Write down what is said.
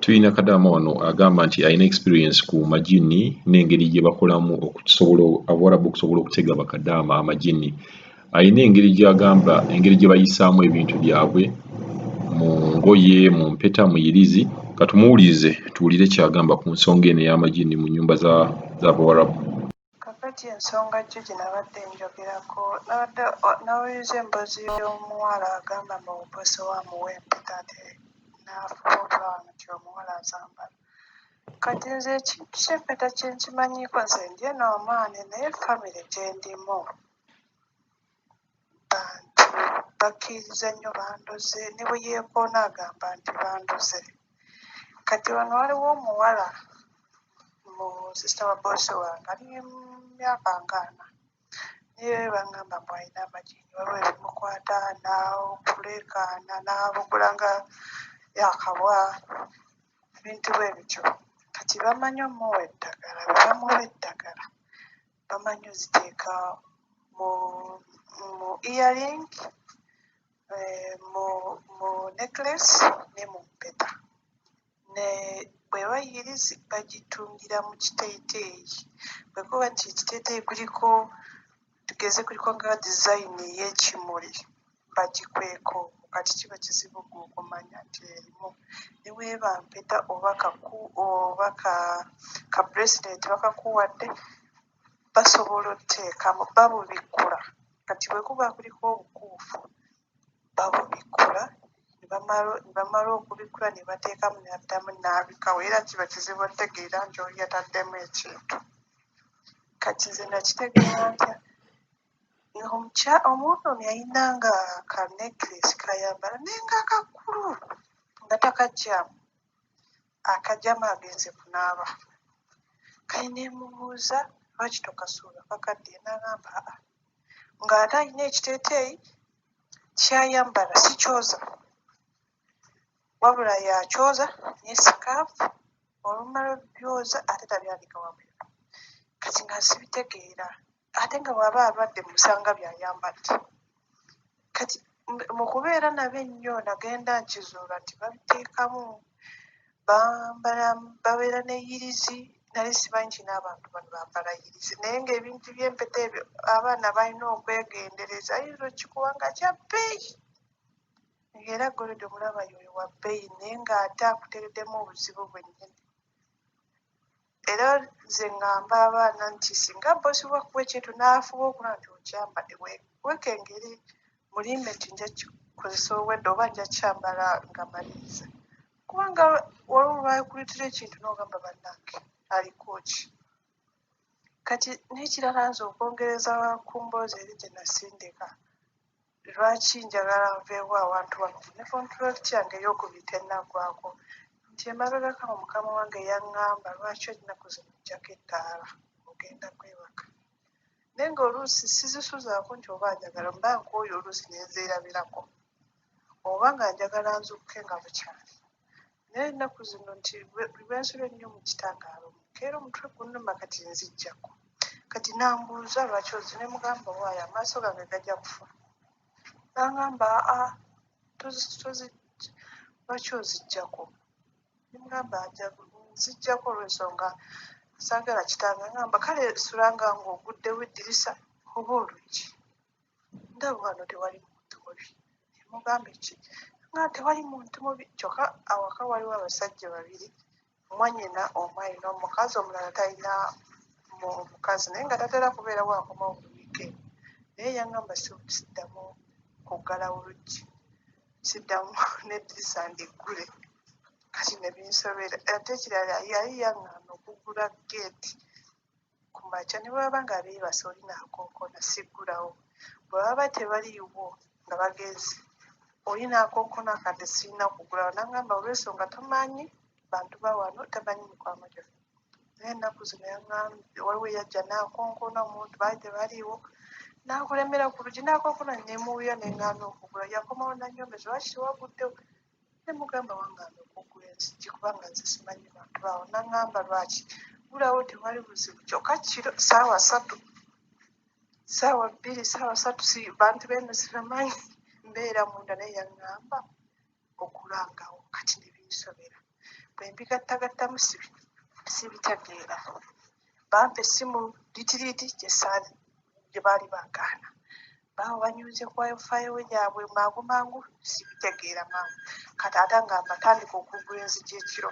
Tulina kadaama wano agamba nti alina experience ku majini n'engeri gye bakolamu okusobola Abawarabu okusobola okutega bakadaama amajini. Alina engeri gy'agamba engeri gye bayisaamu ebintu byabwe mu ngoye, mu mpeta, mu yirizi. Katumuwulirize tuwulire ky'agamba ku nsonga eno ey'amajini mu nnyumba z'Abawarabu. Kakati ensonga gyo gye nabadde njogerako, nabadde nawuliriza emboozi y'omuwala agamba mbu boss we amuwa empeta ate n'afuba okulaba nti omuwala azambala. Kati nze ekintu ky'empeta kye nkimanyiiko, nze ndi eno Oman, naye famire gye ndimu bantu bakkiririza nnyo bandoze, ne bwe yeekoona agamba nti bandoze. Kati wano waliwo omuwala mu sister wa boss wange, ali mu myaka nga 40, naye baŋŋamba mbu alina amajini, waliwo ebimukwata n'okuleekaana n'abugula nga akabwa, ebintu bwe bityo. Kati bamanyi omuwa eddagala, bwe bamuwa eddagala bamanyi oziteeka mu earring, mu necklace ne mu mpeta. Ne bw'eba yirizi bagitungira mu kiteeteeyi. Bwe kuba nti ekiteeteeyi kuliko, tugeze kuliko nga design ey'ekimuli, bagikweka omwo. Kati kiba kizibu ggwe okumanya nti erimu. Ne bw'eba mpeta oba ka bracelet bakakuwadde, basobola otteekamu, babubikkula. Kati bwe kuba kuliko obukuufu babubikkula, ne bamala okubikkula ne bateekamu n'addamu n'abikkawo, era kiba kizibu ottegeera nti oli yataddemu ekintu. Kati nze nakitegeera ntya? Omuntu ono yalina nga ka necklace k'ayambala naye nga kakulu nga takaggyaamu, akaggyamu agenze kunaaba. Kale ne mmubuuza, "Lwaki tokasuula, kakaddiye?" N'agamba, "Aa," ng'ate alina ekiteeteeyi ky'ayambala si kyoza, wabula y'akyoza ne sikaafu, olumala obbyoza ate tabyanika wabweru. Kati nga sibitegeera, ate nga bw'aba alwadde musanga by'ayambadde. Kati mu kubeera nabo ennyo nagenda nkizuula nti babiteekamu, bambala, babeera ne yirizi. Nali simanyi nti n'abantu bano bambala yirizi, naye ng'ebintu by'empeta ebyo abaana balina okwegendereza, ayinza okkikuwa nga kya bbeeyi, ng'era gold omulaba y'oyo wa bbeeyi, naye ng'ate akuteereddemu obuzibu bwennyini. Era nze ŋŋamba abaana nti singa boss wo akuwa ekintu n'afuba okulaba nti okyambadde, weekengere, mulimbe nti nja kkikozesa obwedda oba nja kkyambala nga maliriza, kubanga waliwo lw'akuleetera ekintu n'ogamba, "Bannange, aliko ki?" Kati n'ekirala, nze okwongereza ku mboozi eri gye nasindika, lwaki njagala nveewo awantu wano ne contract yange ey'okubiri tennaggwako, nti emabegako awo mukama wange yaŋŋamba, "Lwaki ennaku zino oggyako ettaala ogenda kwebaka?" Naye ng'oluusi sizisuzaako nti oba njagala mba nkooye, oluusi ne nzeerabirako oba nga njagala nzuukuke nga bukyali. Naye ennaku zino nti bwe nsula ennyo mu kitangaala, omukeera omutwe gunnuma, kati nziggyako. Kati n'ambuuza, "Lwaki ozi?" Ne mugamba, "Waayo amaaso gange gajja kufa." N'aŋŋamba, "Aa, lwaki oziggyako?" Ne mugamba, "Nziggyako olw'ensonga saagala kitangaala." N'aŋŋamba, "Kale sulanga ng'oguddewo eddirisa oba oluggi, ndaba wano tewali muntu mubi." Ne mugamba, "Ki?" Nga tewali muntu mubi, kyokka awaka waliwo abasajja babiri, mwannyina omu alina omukazi, omulala talina mukazi, naye nga tatera kubeerawo, akomawo buli weekend. Naye yaŋŋamba siddamu kuggalawo luggi, siddamu n'eddirisa ndiggule. Kati ne binsobera. Ate ekirala, yali yaŋŋaana okuggula geeti ku makya, ne bwe baba nga beebase oli n'akonkona siggulawo, bwe baba tebaliiwo nga bagenze oli n'akonkona akadde sirina kuggulawo. N'aŋŋamba olw'ensonga tomanyi bantu ba wano, tamanyi mikwano gyaffe. Naye ennaku zino yaŋŋambye waliwo eyajja n'akonkona, omuntu baali tebaliiwo, n'akulemera ku luggi n'akonkona, ne muwulira ne ŋŋaana okuggula. Yakomawo n'annyombesa, "Lwaki tewaguddewo?" Ne mugamba, "Wangaana okuggula enzigi kubanga nze simanyi bantu baawo." N'aŋŋamba, "Lwaki ggulawo, tewali buzibu." Kyokka kiro ssaawa 3, ssaawa 2, ssaawa 3, si bantu b'eno sibamanyi, mbeera munda, naye yaŋŋamba okulangawo. Kati ne binsobera. Bwe mbigattagattamu sibitegeera. Bampa essimu retreat gye baali bagaana. Baawo banyuze ku wifi yaabwe mangu mangu, sibitegeera mangu. Kati ate nga mbatandika okuggula enzigi ekiro.